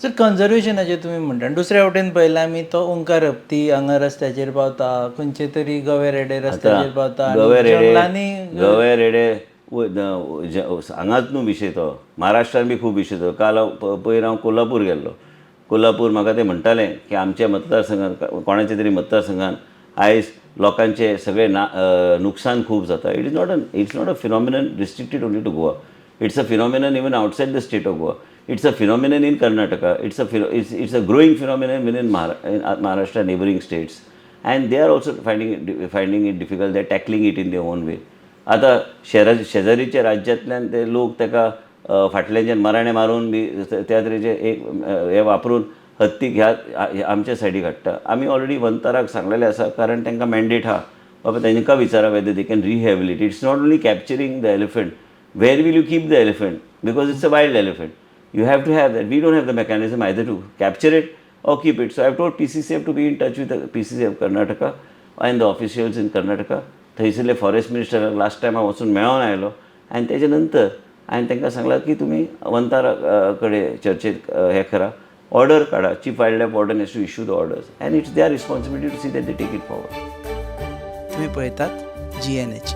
Sir, कन्जर्वेशनाचेर तुमी म्हणटा आनी दुसऱ्या वटेन पळयल्यार आमी तो ओंकार हत्ती हांगा रस्त्याचेर पावता, खंयचे तरी गवे रेडे रस्त्याचेर पावता आनी गवे रेडे जंगलांनी. गवे रेडे हांगाच न्हू विशय तो, महाराष्ट्रान बी खूब विशय तो. काल हांव पयर हांव कोल्हापूर गेल्लो. कोल्हापूर म्हाका ते म्हणटाले की आमच्या मतदारसंघात, कोणाच्या तरी मतदारसंघात आयज लोकांचे सगळे ना नुकसान खूब जाता. It's not a phenomenon restricted only to Goa. It's a phenomenon even outside the state of Goa. It's a phenomenon in Karnataka. It's a growing phenomenon in Maharashtra neighbouring states, and they are also finding it difficult. They are tackling it in their own way. आतां शेरा शेजारीच्या राज्यांतल्यान ते लोक ताका फाटल्यानच्यान मराणे मारून बी त्या तरेचे एक हे वापरून हत्तीक ह्या आमच्या सायडीक हाडटा. आमी ऑलरेडी वनताराक सांगलेलें आसा, कारण तांकां मॅन्डेट आहा. बाबा, तांकां विचारा whether they can rehabilitate. It's not only capturing the elephant. Where will you keep the elephant? Because it's a wild elephant, you have to have that. We don't have the mechanism either to capture it or keep it. So I've told PCCF to be in touch with the PCCF of Karnataka and the officials in Karnataka. थंयसरले forest मिनिस्टराक last time हांव वचून मेळोन आयलो आनी तेजे नंतर हांवें तांकां सांगलां की तुमी वनतारा कडेन चर्चेत हें करा, ऑर्डर काडा. Chief wild life warden has to issue the orders and it's their responsibility to see that they take it forward. तुम्ही पळयतात जीएनएच.